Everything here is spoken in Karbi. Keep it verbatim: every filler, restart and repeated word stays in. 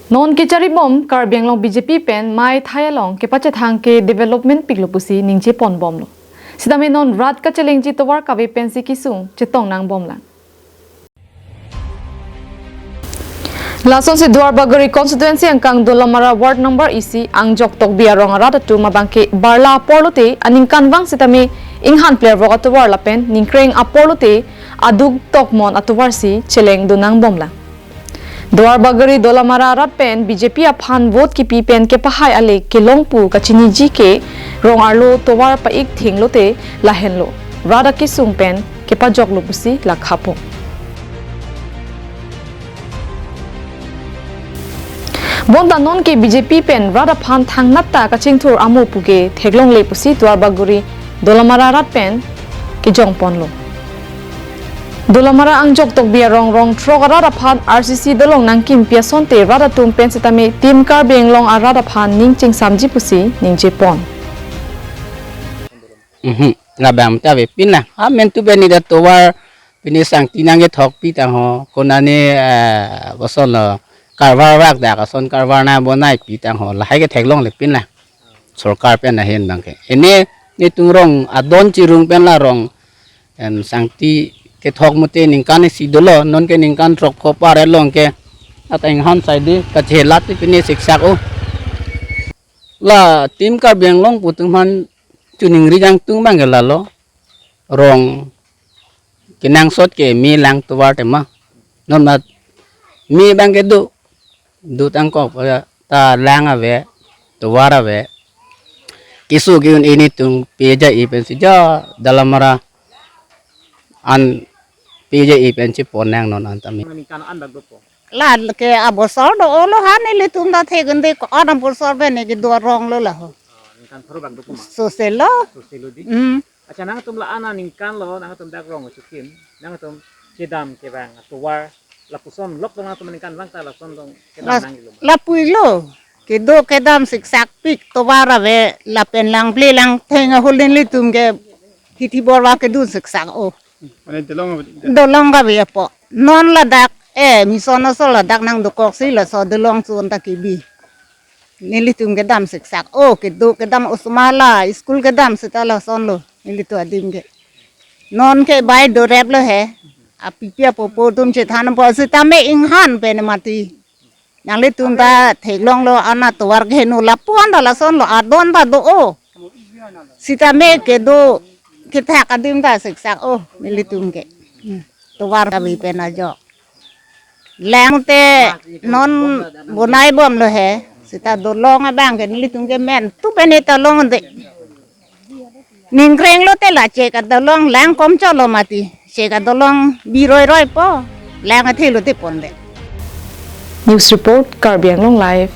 Non kecharibom Karbi Anglong B J P pen mai thai along kepachethang ke development piklo pusi ningje ponbomlo. Sitame non rat kachelengji tovar kave pensi kesung chetong nangbomlang. Lasonsi Duarbagori constituency angkang Dolamara ward number isi Angjok Tokbi arong arat atum abangke barla apor lote aningkanvang sitame inghan plervok atovar lapen ningkreng apor lote aduk tokmon atovarsi cheleng dun nangbomlang. Duarbagori Dolamara arat pen B J P aphan vote kipi pen kepahai ale kelong pu kachiniji ke rong arlo tovar pa-ik thenglote lahenlo. Rat akesung pen kepajoklo pusi lakhapo. Bonta non ke B J P pen rat aphan thangnat ta kachingthur amo puke theklongle pusi Duarbagori Dolamara rat pen kejongponlo. Dolamara Angjok Tokbi arong rong throk arat aphan R C C dolong nangkimpi asonte rat atum pen sitame Team Karbi Anglong arat aphan ning chingsamji pusi ningjepon. Mhm. Labang ta avepinlang. Amen tu beni da tovar pini sangti nangkethokpi tangho. Konane, eh, kosonlo karvar vak da koson karvar nangbonaipitangho. Lahai ke theklonglepinlang. Sorkar pen ahin abangke. Ini, ini tungrong adon chirung pen la rong. Em, sangti kethok mute ningkan isi dolo, non ke ningkan throk pho par along ke. Ata inghan saidi kachelat pini siksak o. La Team Karbi Anglong pu atum aphan chuningri jangtung abangke lalo. Rong kenangsot ke me lang tovar tema. Non mat me abangke do. Dutang kok ta lang ave, tovar ave. Keso ke-un initum P J E pensi ja Dolamara an P J E pensi ponang non an tame. Ningkan an bak dopo. La ke abosor do-olo ha nelitum ta thekende ko an abosor bene kedo arong lo laho. Ah, ningkan pharo bak dopo ma? Soselo. Soselo di. Hmm. Accha, nangtum la-an aningkan lo, nangtum dak rong chukim, nangtum kedam kevang atovar, lapuson lok dong nangtum aningkanvang ta lason dong kedam La, nang ilo ma? Lapu-iklo, kedo kedam siksak pik tovar ave, lapen langple langtheng ahulin nelitum ke hithi borwa kedun siksak o. Mane dolong ave? Dolong kave apo. Non ladak, eh, Mission Asol ladak nangdokoksi laso dolong chun ta kebi. Nelitum kedam siksak o, kedo kedam osomar la, school kedam seta lasonlo, nelitum adim ke. Non ke bai doreplo he, apipi apopo atum chethanpo sitame inghan pen mati. Nanglitum ta theklonglo an atovar keheno lapu-an ta lasonlo, adon ta do-o. Sitame kedo kethak adim ta siksak o, nelitum ke. Hmm. Tovar kave pen ajok. Lang te non bonaibomlo he. Seta dolong abangke nelitum ke men tu pen eta longde. Ningkreng lote la chek adolong lang komcholo mati. Chek adolong biroiroipo. Lang athe lote ponde. News report, Karbi Anglong Live,